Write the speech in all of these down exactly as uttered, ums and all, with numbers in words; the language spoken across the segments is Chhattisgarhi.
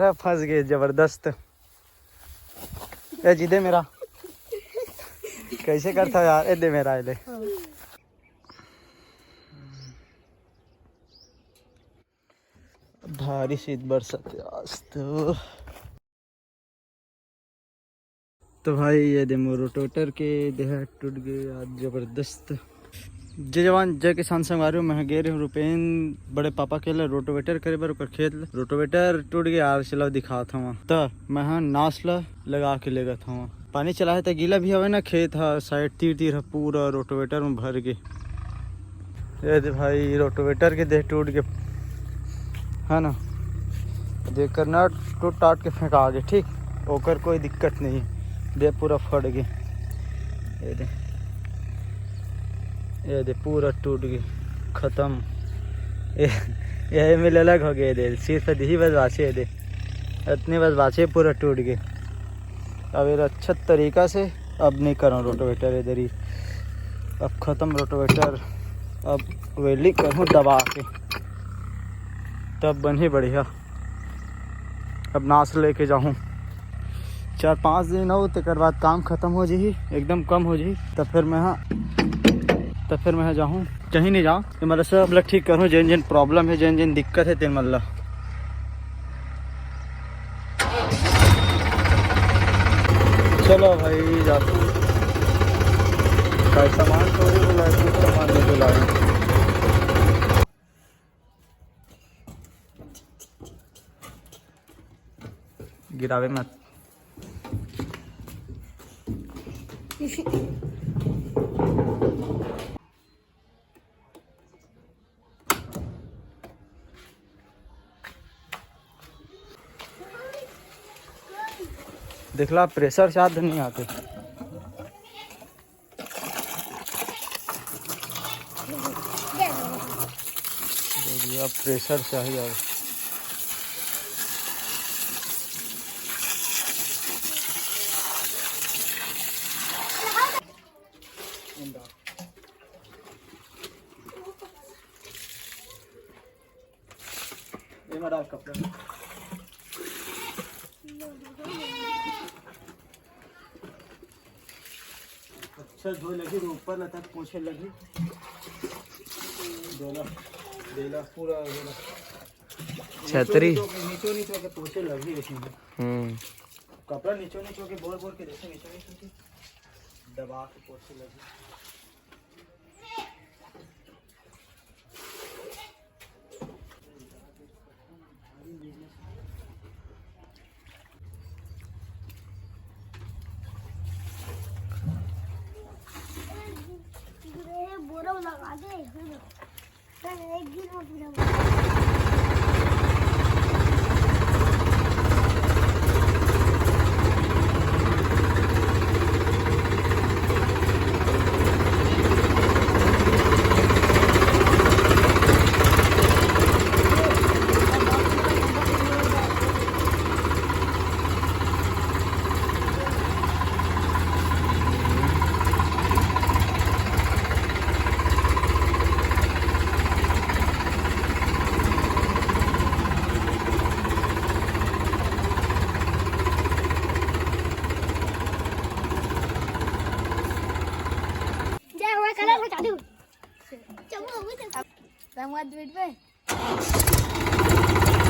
अरे फंस गए जबरदस्त। ए जी दे मेरा। कैसे करता यार? ए दे मेरा, ए ले। भारी शीत बरसत हे आज तो। तो भाई ये दे मोर रोटोवेटर के देह टूट गए आज जबरदस्त। जय जवान जय किसान संगवारी हो, मैं गे रहे हूँ रूपेन बड़े पापा के लिए रोटोवेटर करे बर ओकर खेत ले। रोटोवेटर टूट गए यार, चलो दिखात हूँ। तो मैं हाँ नास ला लगा के लेगत हूँ। पानी चला है तो गीला भी हवे ना खेत ह, साइड तीर तीर ह पूरा रोटोवेटर में भर गे। ये दे भाई रोटोवेटर के देह टूट के, है ना, देकर नट टूट टाट के फेंका गे, ठीक, ओकर कोई दिक्कत नहीं। दे पूरा फट गे। ये दे, ये दे पूरा टूट गे, खत्म। ये, ये मिले अलग हो गए दे, सिर्फ दिही बस बाचे दे, इतने बस बाचे, पूरा टूट गे। अब ये अच्छा तरीका से अब नहीं करूँ रोटोवेटर इधर ही, अब खत्म रोटोवेटर। अब वेल्डिंग करूँ दबा के, तब बनही बढ़िया। अब नास लेके जाहूँ चार पाँच दिन अउ, तेकर बाद काम खत्म हो जाही, एकदम कम हो जाही, तब फिर मैं हाँ, तब फिर मैं हाँ जाहूँ, कहीं नहीं जाऊँ। ये मतलब सब ला ठीक करूँ, जेन जेन प्रॉब्लम है, जेन जेन दिक्कत है, तेन मन ला। चलो भाई, जाते हैं। भाई सामान थोड़ी बुलाए, कुछ सामान नहीं बुलाए। गिरावे मत। देखला, प्रेशर शायद नहीं आते। देखिए, अब प्रेशर चाहिए अब। एमा डाल कपड़ा। अच्छा धोए लगी, ऊपर ला तक पोछे लगी। देला, देला पूरा देला। छतरी। नीचो नीचो के पोछे लगी, लेकिन हम्म। कपड़ा नीचो नीचो के बोर बोर के जैसे नीचो नीचो के दबा के पोछे लगी। बोरा लगा दे।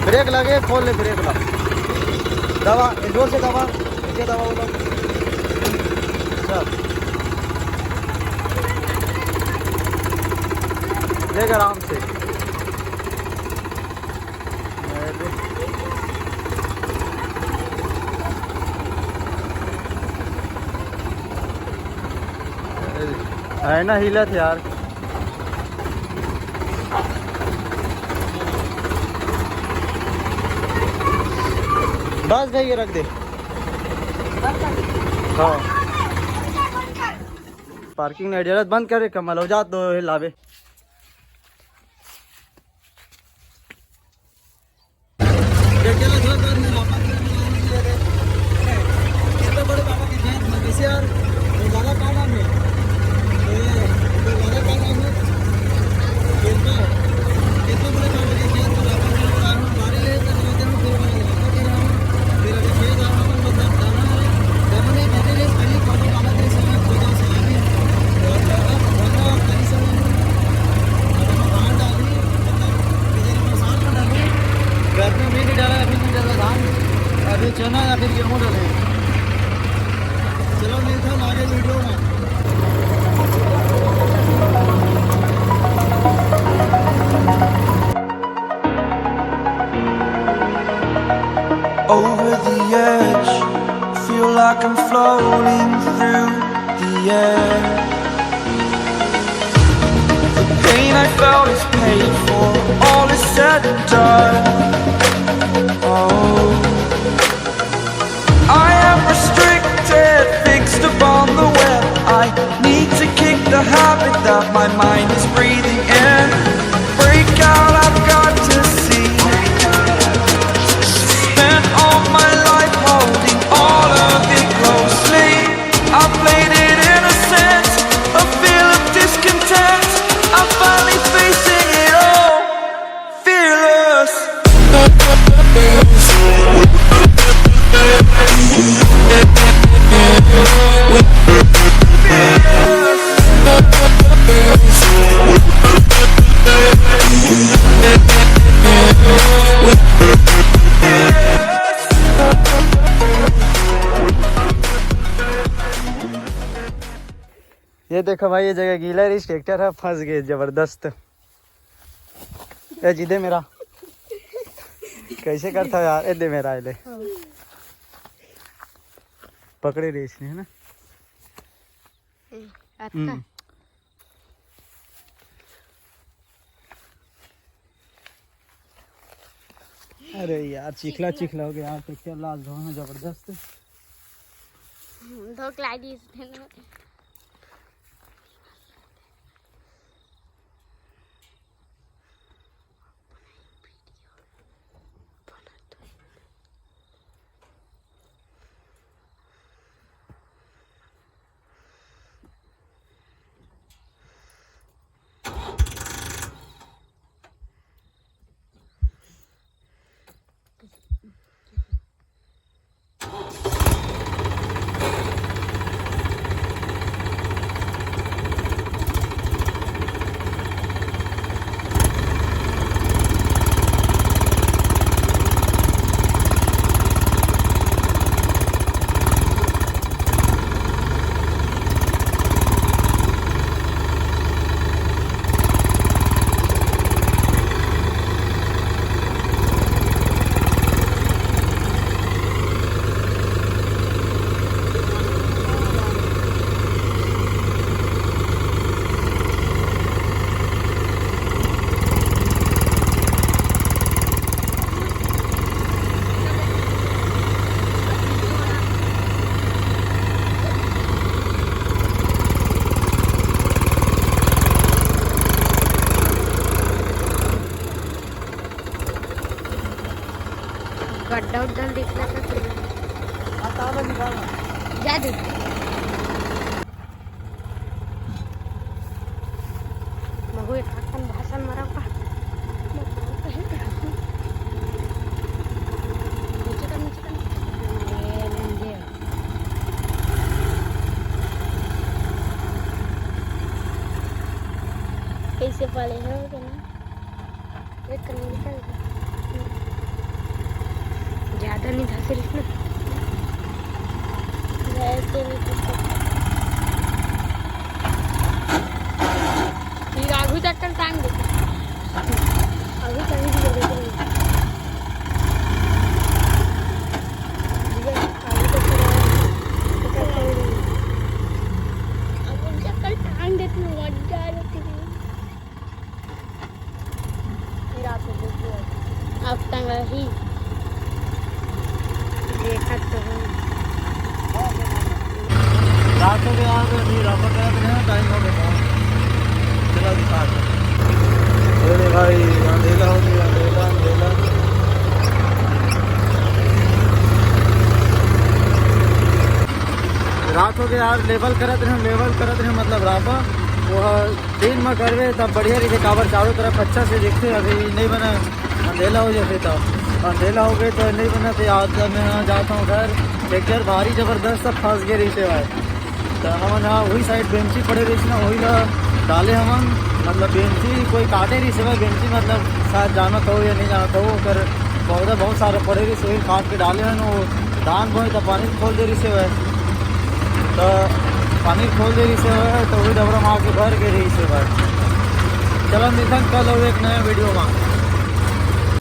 ब्रेक लगे, खोल ले ब्रेक ला। दबा, जोर से दबा, नीचे दबा बोलो। चल। देख आराम से। है ना, हिलत यार। बस भाई, ये रख दे। हाँ। पार्किंग नहीं, जरूरत बंद करे, कमल हो जात दो लावे। डंडेला घर पर मेरा पापा के लिए नहीं ले रहे। छोटे बड़े पापा के खेत में, जैसे यार, वो वाला पाना में, ये, वो वाला पाना में, खेत में, कितने बड़े पापा के खेत में पापा के लिए, हम बारी ले, तो हम फिर वाला, तो फिर हम चना या फिर गेहूं डाले। चलो, मिलते हैं आगे वीडियो में। Over the edge, feel like I'm floating through the air. The pain I felt is paid for, all is said and done. Oh, I am restricted, fixed upon the web. I need to kick the habit that my mind is breathing in. Break out, I've got to see. Spent all my life holding all of it closely. I played it innocent, a feel of discontent. I'm finally facing it all, fearless. ये देखो भाई, ये जगह गीला रहिस, ट्रैक्टर ह फंस गे जबरदस्त। ए जी, दे मेरा। कैसे करता यार? ए, दे मेरा, ए ले। पकड़े रहिस ने, है ना? ए, अतका। हम्म। अरे यार, चिखला चिखला हो गया यार, ट्रैक्टर लास धोए में जबरदस्त। धोक लागी इसने। गड्ढा उड्ढा दिखला था तुमने। जा दे। मगो एक हाथ कन भाषण मरा का। नीचे कर, नीचे कर। कैसे पाले हो तना? एक कन निकल गया। ज्यादा नहीं धस रही ना। वैसे नहीं धस सकता। फिर आगू तक कन टांग दे। अभी कहीं भी देख रही। अब उनसे कल टांग देती हूँ, मजा आ जाती है। फिर आप लोग देखो। अब तंग रही। देखा तो हूँ। रात हो गया, अभी रात हो गया, टाइम हो गया। चला दिखा। अरे भाई, अंधेला हो गया, अंधेला, अंधेला। रात हो गया यार, लेवल करत रहे, लेवल करत रहे, मतलब रापा वो दिन में करबे तब बढ़िया रहिथे, काबर चारों तरफ अच्छा से दिखथे। अभी नहीं बना, अंधेला हो जाथे तब, अंधेला हो गए तो नहीं बना। तो आज मैं जाता हूँ घर, ट्रैक्टर भारी जबरदस्त सब फंस गए रहिथे भाई। तो हमन हा वही साइड बेंची पड़े रहिस ना, वही ला डाले हमन, मतलब बेंची कोई काटे रहिस हे भाई, बेंची मतलब शायद जानत हो या नहीं जानत हो, ओकर पाउडर बहुत सारे पड़े रहिस, ओही काट के डाले हन। वो धान बोए त पानी खोल दे रहिस हे भाई, त पानी खोल दे रहिस हे भाई, त वही डबरा में आके भर के रहिस हे भाई। चलन मिलथन कल अउ एक नया वीडियो में।